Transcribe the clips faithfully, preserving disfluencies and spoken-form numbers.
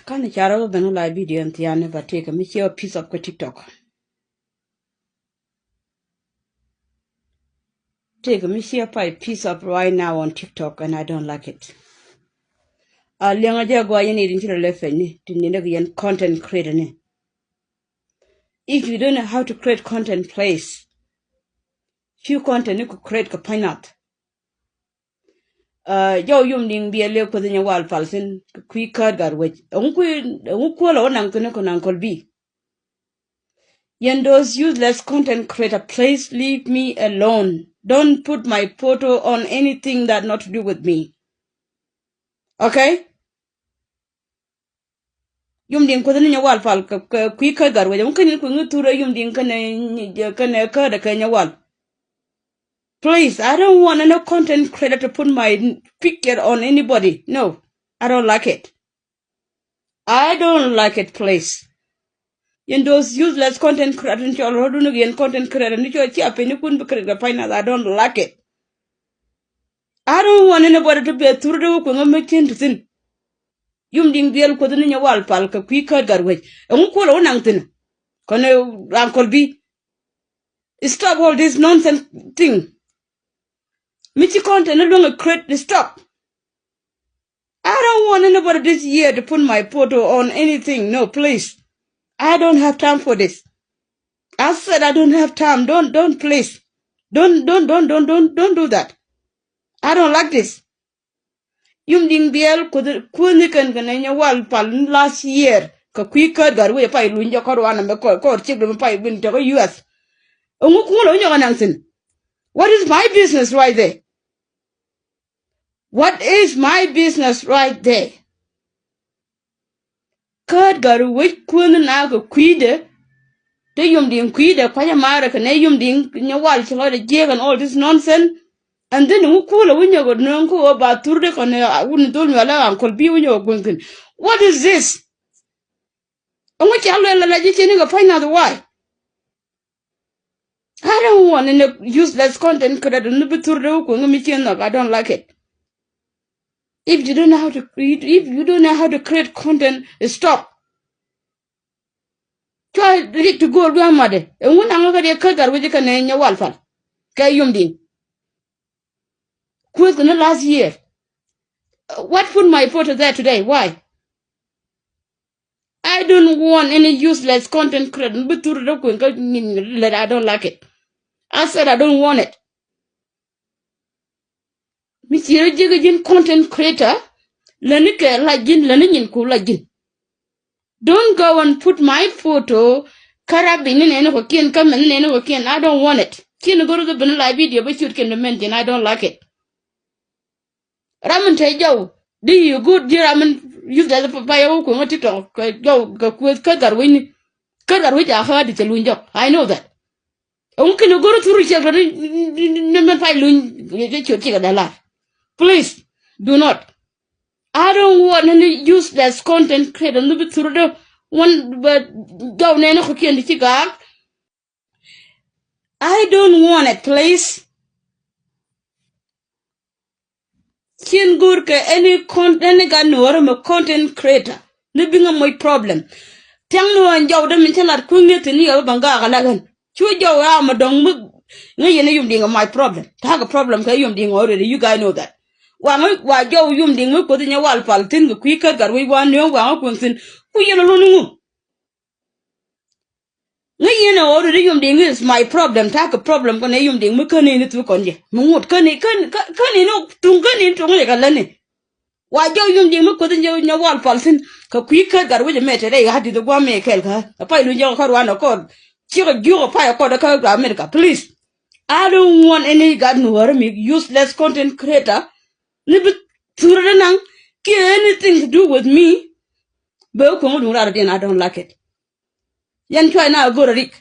Kanɛ ca rɔ bä ben la video in thiani, but tëëkɛ mi ciɛ piece up kä TikTok. Tëëkɛ mi ciɛ pay piece up right now on TikTok and I don't like it. A liɛŋä jɛ gɔaa yɛn i̱ rin ci rɔ lɛ pɛny ni ti ni däk yɛn content creator ni. If you don't know how to create content, please. Few content ni ku create kɛ pany nath. Jɔw Yum Diŋ Biɛl lëë Kuoth Nyawal pal thi̱n kɛ kui̱ käät gat wec. Ɛŋu kuël ɛ wä naŋ thi̱n kɛ naŋ kɔl bi. Yɛn those useless content creator, please leave me alone. Don't put my photo on anything that not to do with me. Okay? Yum Diŋ Kuoth ni Nyawal pal kɛ kui̱ käät gat wec. Ɛŋu kɛn in kui̱ ŋi thurɛ Yum Diŋ kɛnɛ kɛnɛ käät kɛ Nyawal. Please, I don't want any content creator to put my picture on anybody. No, I don't like it. I don't like it, please. Yɛn those useless content creator ni cɔl rɔdun ni yɛn content creator ni cɔl cia piny ni kun bi create kɛ pany nath. I don't like it. I don't want anybody to be a through the week with my chin to thin. Yum Diŋ Biɛl Kuoth ni Nyawal pal kɛ kui̱ käät gat wec. Ɛŋu kuɔl ɛ wä naŋ thi̱n kɔn ɛ Uncle B. Stop all this nonsense thing. Mi ci content ni luäŋ ɛ create, stop. I don't want anybody this year to put my photo on anything. No, please. I don't have time for this. I said I don't have time. Don't, don't, please. Don't, don't, don't, don't, don't, don't do that. I don't like this. Yum Diŋ Biɛl Kuoth ni kɛn kɛn Nyawal pal last year kɛ kui̱ käät gat wec pay luny jɛ kɔr wanɛ mɛ kɔr, kɔr ciek dɛ mɛ pay bin tɔk U S. Ɛŋu kuŋ lɛ wä nyɔk ɛ naŋ thi̱n. What is my business right there? What is my business right there? Käät gat wec kuänh na kɛ kui̱dɛ. Te Yum Diŋ kui̱dɛ kua̱c ɛ maarɛ kɛ nɛ Yum Diŋ Nyawal ci lɔcdɛ jiɛk and all this nonsense. And then ŋu kuul ɛ winyɛ kɛ nööŋ kä ɣöö ba thurdi kɔn ɛ wun dhol mi ala Uncle B winyɛ kɛ guäŋ thi̱n. What is this? Ɛŋu ca luɛl ala ji̱ cini kɛ pany nath why? I don't want any useless content creator ni bi thurdi wä kuäŋ mi ci nhɔk. I don't like it. If you don't know how to, if you don't know how to create content, stop. Cua rik ti go̱o̱r gui̱a̱ matdɛ. Ɛŋu naŋ kä diɛ käth gat wec kɛ nɛ Nyawal pal kɛ Yum Diŋ. Kueth kɛ ni last year. What put my photo there today? Why? I don't want any useless content creator. Bi thur rɛ kueŋ kä nyin lät. I don't like it. I said I don't want it. Mi ci rɔ jiäkä ji̱n content creator, läni kɛ la ji̱n, läni nyin ku la ji̱n. Don't go and put my photo kä rap ni nɛni kɔ̱kiɛn, kä mɛn ni nɛni kɔ̱kiɛn. I don't want it. Kiɛn go̱r kä ben la video bä ciöt kɛn bä mɛn ji̱n. I don't like it. Ram in te jɔw di yi go̱r ji̱ ram in yuth dɛth pa yɛ wä kueŋä TikTok kɛ jɔw kɛ kueth kä gat wecni. Kä gat wec a kä di cɛ luny jɔk. I know that. Ɛŋu kɛn go̱r thur ciɛk tɔ ni mɛn pay luny cɛ ciöt cikɛ dɛ lar. Please do not. I don't want any useless content creator ni bi thur dee wan bɛ jɔw nɛni kɔ̱kiɛn di ci gaak. I don't want it, please. Cin go̱o̱r kɛ any con, any gat ni wärä mɛ content creator ni biŋä moc problem. Thiaŋ ni ɣän jɔwdä min cä lat kui̱ ŋi̱eth ni yɛ bä baŋ gaak a lak ɣän. Cu jɔw ram a dɔ̱ŋ mi ŋäc yɛn a Yum Diŋ a my problem. Ta̱a̱ kɛ problem kɛ Yum Diŋ already, you guys know that. Waŋä wa jɔw Yum Diŋ mi Kuoth Nyawal pal thi̱n kɛ kui̱ kä gat wec wa nööŋ waŋä kueŋ thi̱n. Ku yɛn a lun ni ŋu? Ŋäc yɛn a already Yum Diŋ is my problem. Ta̱a̱ kɛ problem kɔn ɛ Yum Diŋ mi käni ni thuk kɔn jɛ mi ŋut käni käni käni ni thuŋ käni ni thuŋ jɛ kɛ läni. Wa jɔw Yum Diŋ mi Kuoth Nyawal pal thi̱n kɛ kui̱ kä gat wec ɛmɛ te rɛy ɣa̱t di̱th ɛ gua̱a̱m mi kɛl kä ɛ pay luny jɔk kä ruan ɛ kɔr. Ciek ɛ jiök ɛ pay ɛ kɔr kä America, please. I don't want any gat ni wärä mi useless content creator ni bi thurä dee naŋ kiɛ anything to do with me. Bɛ wä kueŋ wä duŋ rat rɔ diɛn. I don't like it. Yɛn cua na go̱r a rik.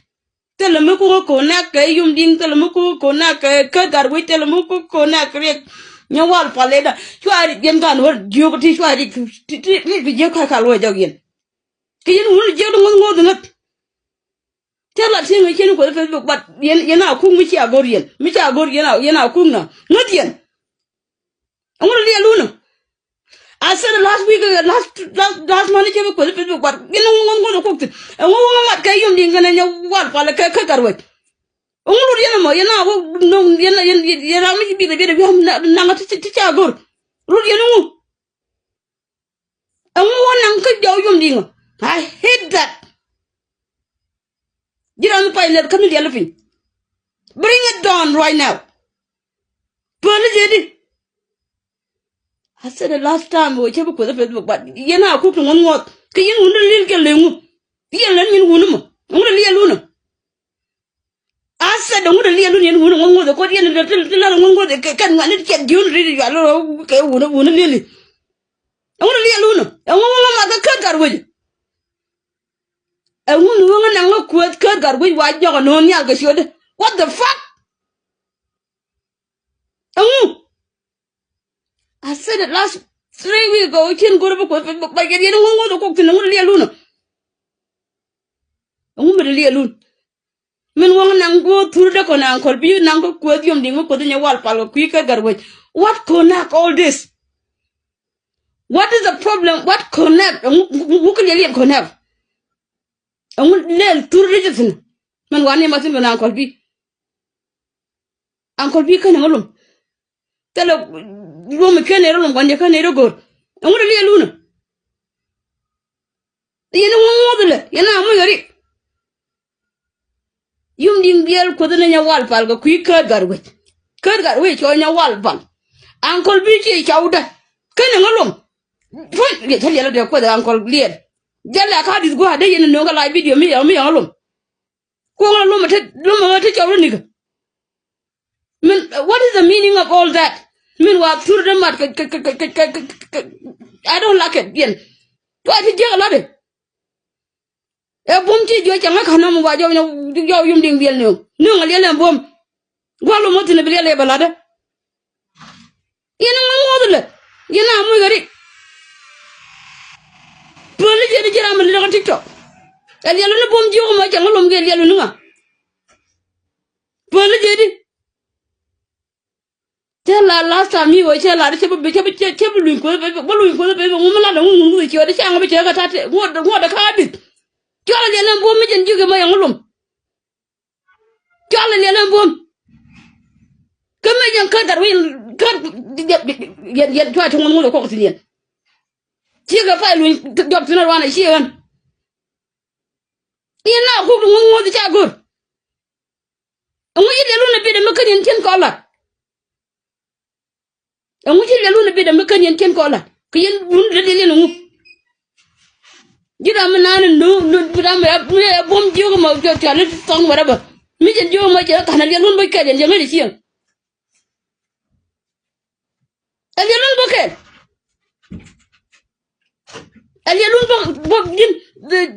Thilɛ mi kuk a ko̱n nɛk kɛ Yum Diŋ, thilɛ mi kuk a ko̱n nɛk kɛ kä gat wec, thilɛ mi kuk a ko̱n nɛk kɛ Riɛk Nyawal pal ëëda. Cua yɛn kan wä jiök ti cua rik ti ti rik ti jiök ka ka luɔc jɔk yɛn. Kɛ yɛn wun jiök ti ŋuɔth ŋuɔth ŋäth. Thilɛ la tieŋ a cien kuɔth Facebook, but yɛn yɛn a kuk mi cia go̱r yɛn mi cia go̱r yɛn a yɛn a kuk na ŋäth yɛn. Ɛŋu rɔ liɛl wunä? I said last week, uh, last, last, last month, cɛ bi kueth Facebook, but yɛn ŋuɔth ŋuɔth kok thin. Ɛŋu wä ŋamat kɛ yom diŋ kɛnɛ nyɛ wal pal kɛ kɛ Gatwec. Ɛŋu lut yɛn ɛmɔ, yɛn a wä noŋ, yɛn, yɛn, yɛn, yɛn ram mi ci biɛt, biɛt, biɛt, naŋ ti, ti, ti ca go̱r. Lut yɛn ɛŋu. Ɛŋu wä naŋ kä jɔw yom diŋ ɔ. I hate that. Ji̱ ram mi pay lɛr kä mi diɛl piny. Bring it down right now. Päli jɛ di. I said the last time wä cä bi kueth ɛ Facebook, but yɛn a kuk ti ŋuɔth ŋuɔth. Kɛ yɛn wun di lil kɛ leŋu. Yɛn lɛn nyin wun mɔ. Ŋun di liɛl wun ɔ. I said ŋun di liɛl wun yɛn wun ŋuɔth ŋuɔth ɛ, kɔt yɛn di ti, ti lar ŋuɔth ŋuɔth ɛ kɛ, kɛn ŋuan ni tiɛt jiun ri di yual wun, wun liɛli. Ŋun di liɛl wun ɔ. Ɛŋu ŋuɔth ŋuɔth ma kɛ kät Gatwec. Ɛŋu ni wä ŋä naŋ ŋä kueth kät Gatwec wa jɔk ɛ no̱o̱ŋ nhial kɛ ciötdɛ. What the fuck? Ɛŋu? I said it last three weeks ago, cien go̱r bi kueth, ba, ba, ba, yɛn ŋuɔth ŋuɔth kok thin, ɛŋu di liɛl wun ɔ? Ɛŋu mi di liɛl wun? Min wäŋ naŋ go̱o̱r thur dee kɔn Uncle B naŋ kä kueth yom diŋ mi kueth nyɛ wal pal kɛ kui̱ kät Gatwec. What connect all this? What is the problem? What connect? Ɛŋu, ŋu, ŋu, ŋu kɛ liɛl yɛn connect? Ɛŋu lɛl thur dee jɛ thin? Min wani ma thin kɔn Uncle B. Uncle B känɛ ŋä lom. Thilɛ lom känɛ rɔ lom kɔn jɛ känɛ rɔ go̱r. Ɛŋu di liɛl wun ɔ? Yɛn ŋuɔth ŋuɔth lɛ, yɛn a muc kɛ ri. Yum diŋ biɛl kuoth ni nyɛ wal pal kɛ kui̱ kät Gatwec. Kät Gatwec cɔ nyɛ wal pal. Uncle B ci cawdä. Känɛ ŋä lom. Puɔ̱ny, yɛ cä liɛl dee kuoth Uncle liɛl. Jɛ lɛ ka di̱th gua̱a̱r dee yɛn no̱o̱ŋ kɛ live video mi yɛ, mi yɛ ŋä lom. Kuɔŋ la lom a te, lom a te cɔl wä nikä. Min, what is the meaning of all that? Min wa thur de mat kɛ, kɛ, kɛ, I don't like it, yɛn. Tuay ti jiäk a lat de. Ɛ buɔ̱m ci jiɔ cɛ ŋä ka̱n nɔm wa jɔw, jɔw yum diŋ biɛl ni ŋä liɛl ɛn buɔ̱m. Gua̱l lom a thin a bi liɛl ɛ bɛ lat de. Yɛn a ŋuɔ̱th ŋuɔ̱th lɛ. Yɛn a muc kɛ ri. Päli jɛ di ji̱ ram mi li̱t kä TikTok. Ɛ liɛlu ni buɔ̱m jiök mɔ cɛ ŋä lom kɛ liɛlu ni ŋa. Päli jɛ di. Cɛ la last time mi wä cɛ la di cɛ bi, cɛ bi, cɛ, cɛ bi luny kuoth, bä luny kuoth, bä ŋu mi la dɛ ŋu ŋun kuoth ciɛ di cɛ ŋä bi cɛ kä tat ŋuɔ̱t, ŋuɔ̱t kä adit. Cɔl a liɛl ɛn buɔ̱m mi jɛn jiök mɔ yɛ ŋä lom. Cɔl in yɛn ɛn buɔ̱m. Kä mëë jɛn kän gat wi̱i̱ kän yɛn, yɛn, yɛn cua ti ŋuɔ̱th ŋuɔ̱th ɛ kuɔk thi̱n yɛn. Ciek ɛ pay luny jɔp thi̱n ɛ ruan ɛ ciek ɣän. Yɛn na kuk ti ŋuɔ̱th ŋuɔ̱th ca go̱r. Ɛŋu ci liɛl wun ɛ biɛt ɛmɛ kän yɛn cien kɔn lat. Ɛŋu ci liɛl wun ɛ biɛt ɛmɛ kän yɛn cien kɔn lat kɛ yɛn wun dee liɛl yɛn ɛŋu. Ji̱ ram mi naan ni nu, nu, ram mi ɛ buɔ̱m jiök mɔ cɔal i̱ thɔn whatever. Mi cɛ jiök mɔ cɛ ka̱n ɛ liɛl wun bä kɛl yɛn cɛ ŋäc ɛ cieŋ. Ɛ liɛl wun bä kɛl. Ɛ liɛl wun bä, bä ji̱n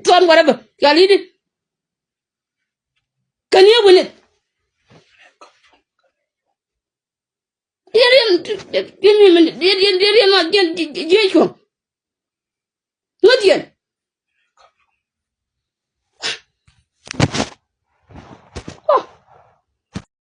thɔn whatever cɔal i̱ di. Kän yɛ wun i̱ Yɛn riɛn, yɛn, yɛn, yɛn, yɛn, yɛn, yɛn, yɛn, yɛn cuɔ̱ŋ. Ŋäth yɛn.